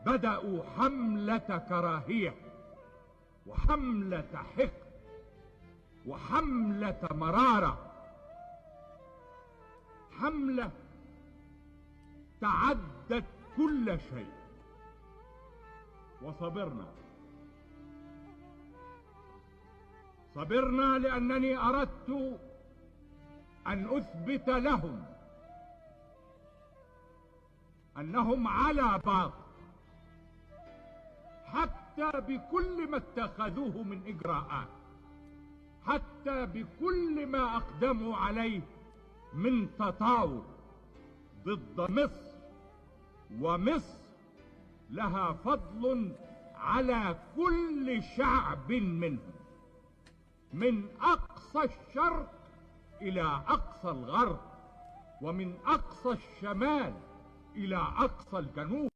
بدأوا حملة كراهية وحملة حقد وحملة مرارة، حملة تعدت كل شيء. وصبرنا، صبرنا لأنني أردت أن أثبت لهم أنهم على باطل، حتى بكل ما اتخذوه من إجراءات، حتى بكل ما أقدموا عليه من تطاول ضد مصر، ومصر لها فضل على كل شعب منهم، من أقصى الشرق إلى أقصى الغرب، ومن أقصى الشمال إلى أقصى الجنوب.